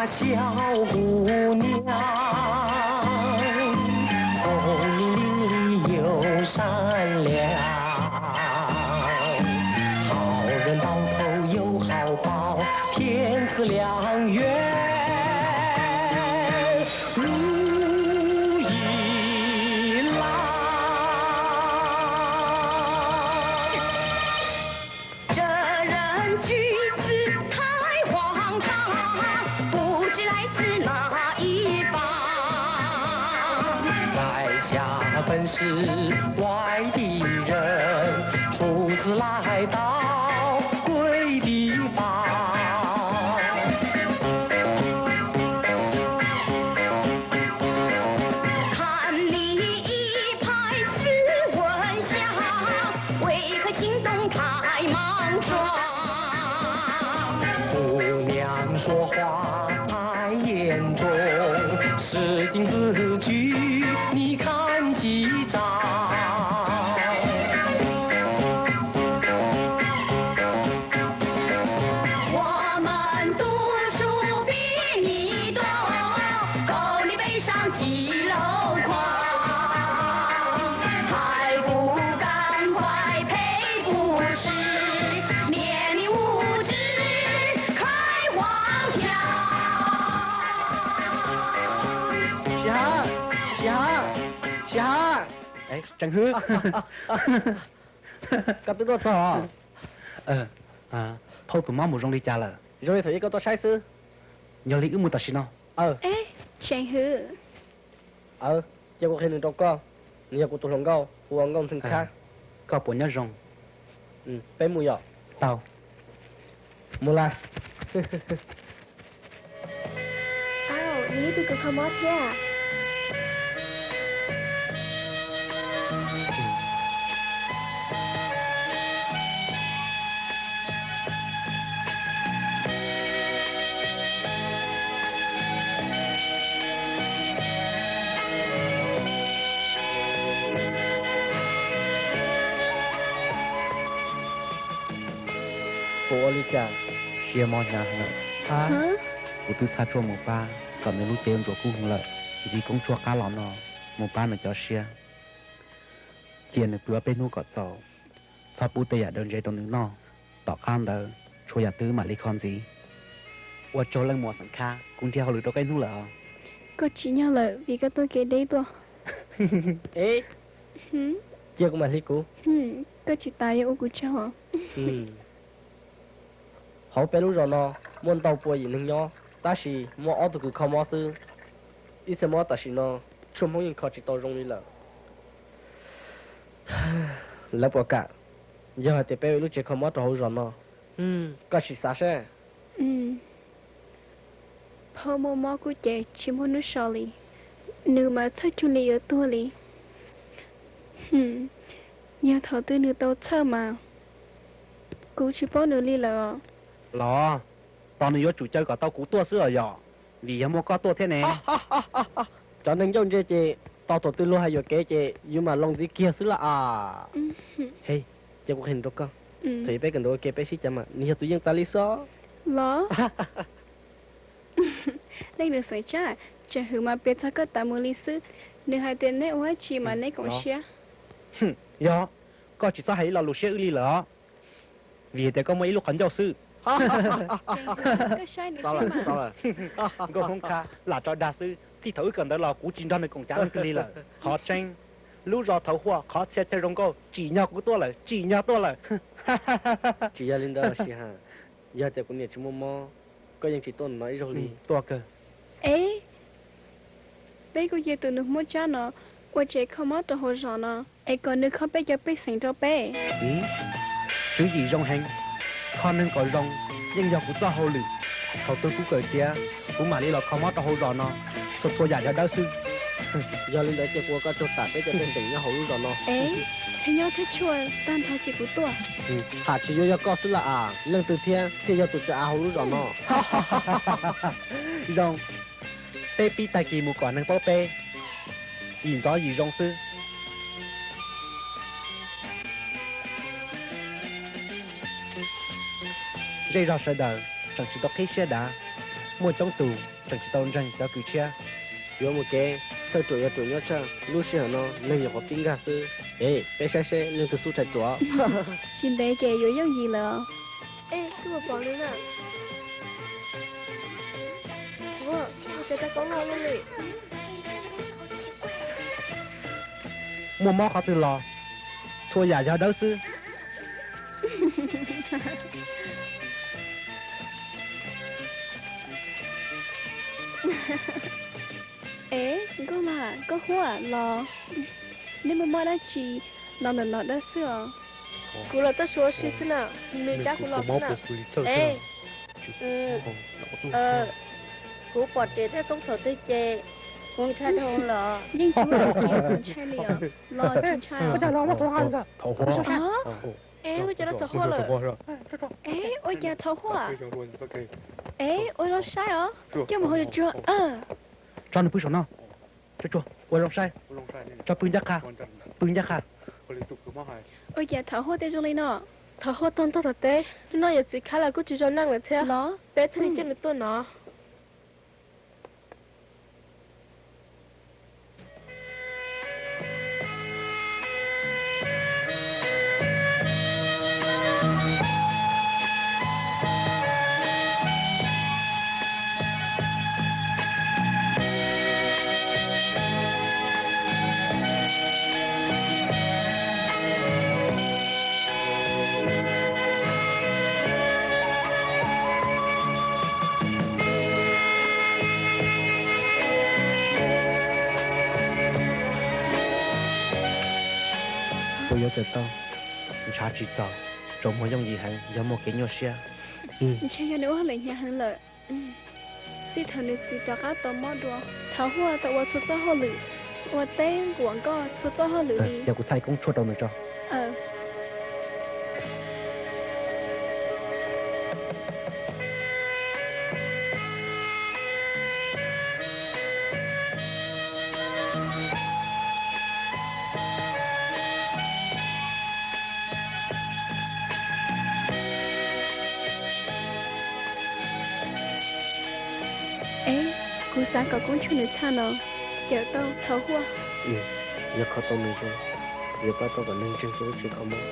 Sij Hawm, Sij Hawm, Sij Hawm. Tseem Hwb, koj twb tuaj txog. Phauj tus mob mus zoo li cas lawm? Zoo li thaum ub koj tuaj saib xwb. Yog li wb mus tam sim no. Tseem Hwb, cia kuv qhia nws rau koj. Nws yog kuv tus hluas nkauj, hu ua Nkauj Ntxhee Khab. Koj puas nyob zoo? Peb mus yom. Tau. Mus lawm. Au, nws yog tus kws kho mob thiab. Puas ua li cas? Siab mob hnyav heev. Kuv twb txhaj tsuaj mus pab kom nws lub cev ntsuas kub heev lawm. Ntxiv koob tshuaj qab los no mus pab nws cov siab, cia nws pw ob peb hnub kom txaus. Txhob pub tej yam dawb ntse rau nws noj, tom qab ntawd tshuav yam twg mam li kho ntxiv. Ua tsaug leej muam Xeem Khab, kuv nrhiav hauj lwm rau koj ib hnub lawm os. Koj tsim nyog lawm vim koj tuaj kev deb tuaj. Cia kuv mam hli kuv. Koj tsis tas yuav ua kuv tsaug. Hauv peb lub zos no muaj ntau pua yim neeg nyob, tab sis muaj ob tug kws kho mob xwb. Ib txhia mob tam sim no tshuaj hmoob yeej kho tsis tau zoo li lawm. Lawv puas kam yog hais tias peb ua ib lub tsev kho mob rau hauv zos no? Koj sim xav seb. Phauj muaj mob kuj ces tsis muaj hnub so li, nws mas txhawj cuag li yuav tuag li. Yog thaum twg nws tau txhawj mas kuv tsis paub nws li lawm os. Los, tos nws yuav tsum caw kom tau kuv tuaj xwb os yom, vim yog muaj koj tuaj thiab ne. Cov neeg ncauj ntse ces tos thaum twg luag hais yuam kev ces yus mam loo ntxiv kiag xwb lawm as. He, cia kuv qhia nws rau koj. Thaum peb kawm ntawv ua ke peb sib cav mas nws yog tus yeej tas li xwb. Los, leej nus xeem Tsab, tsam hwm mas piav txog koj tas mus li xwb. Nws hais tias neb ua dab tsi mas neb koom siab. Yog, koj tsis txhob hais ib lo lus siab wb li lawm os, vim hais tias koj muaj ib lub qhov ncauj xwb. Nkauj Hmoob Khab lam tso dag xwb, txij thaum wb kawm ntawv los kuv tsis nrog nws koom cav leej twg li lawm. Qhov tseeb, lub zos Thaum Huaj qhov txhia chaw zoo nkauj tsim nyog kuv tuaj lawm, tsim nyog tuaj lawm. Tsis yog li ntawd los sis ha, yog tias kuv niam tsis muaj mob, koj yeej tsis tuaj no ib zaug li. Tuaj kawg. Es, peb kuj cia tus nus Hmoob Tsab no ua tsev kho mob rau hauv zos no, es kom nws kho peb cov pej xeem rau peb. Tswv yim zoo heev, kho neeg kom zoo yeej yog kuv txoj hauj lwm. Thaum twg kuv kawm tiav, kuv mam li los kho mob rau hauv zos no, txhua txhua yam yog dawb xwb. Yog li ntawd ces kuv ua koj tsaug tam peb cov pej xeem nyob hauv lub zos no. Es, thiaj nyob thiab tshuaj tag nrho ces kuv tuaj. Ham tsis yuav yog koj xwb lawm as, leej twg thiab thiaj yog tus tsav av hauv lub zos no? Zoo, peb pib tag kis mus kom neeg paub peb, yim ntxov yim zoo xwb. Zej zog sawv daws tseem tsis tau qhib siab dav, muaj coob tus tseem tsis tau ntseeg cov kws tshiab. Yuav mus kev, thawj ruam yuav ruam nyob tshaj, lub sij hawm no neeg nyuam qhuav pib nkag xwb. Es peb saib seb leej twg xub tshais ruam. Tsis ntev ces yuav yooj yim lawm. Es, koj puas pom nws na? Ua, ua cas rau koob loj li. Muaj mob qhov twg los, txhua yam yog dawb xwb. Es, Nkauj Lag, Nkauj Huab los, neb muaj mob dab tsi los ntawm no dawb xwb os? Kuv los txoj suav si xwb na, nws cab kuv los xwb na. Es, kuv pom tes tej koob thaum twg ces kuv ntshai dhau los. Yeej tsis muaj dab tsi txaus ntshai li os, los tsis ntshai os. Es, ua cas los Thaum Huab lawm? Es, ua cas Thaum Huab? Es, ua zoo saib os, coj mus hauv tsuag. Tso nws pw saum no. Tsuag tsuag, ua zoo saib. Tso pw ncaj qha, pw ncaj qha. Ua cas Thaum Huab tej zoo li no? Thaum Huab tuag ntog tom teb, hnub no yawm txiv Khab los kuj tsis zoo neej lawm thiab los, peb thiaj li coj nws tuaj no. Kuv yuav tsum tau ntshav tsis txaus, tsaus muag yooj yim heev yog muaj kev nyuaj siab. Ntshe yog nws ua hauj lwm hnyav heev lawm. Txij thaum nws txiv rov qab tau mob dua, Thaum Huab tau ua txhua txoj hauj lwm, ua teb nquam nkoj txhua txoj hauj lwm li. Cia kuv txhaj ib koob tshuaj rau nws tso. Es, kuv xav kom koob tshuaj nws txhaj no, cawm tau Thaum Huab. Yog kho tau nws ces yuav pab tau kom neeg ntseeg rau lub tsev kho mob.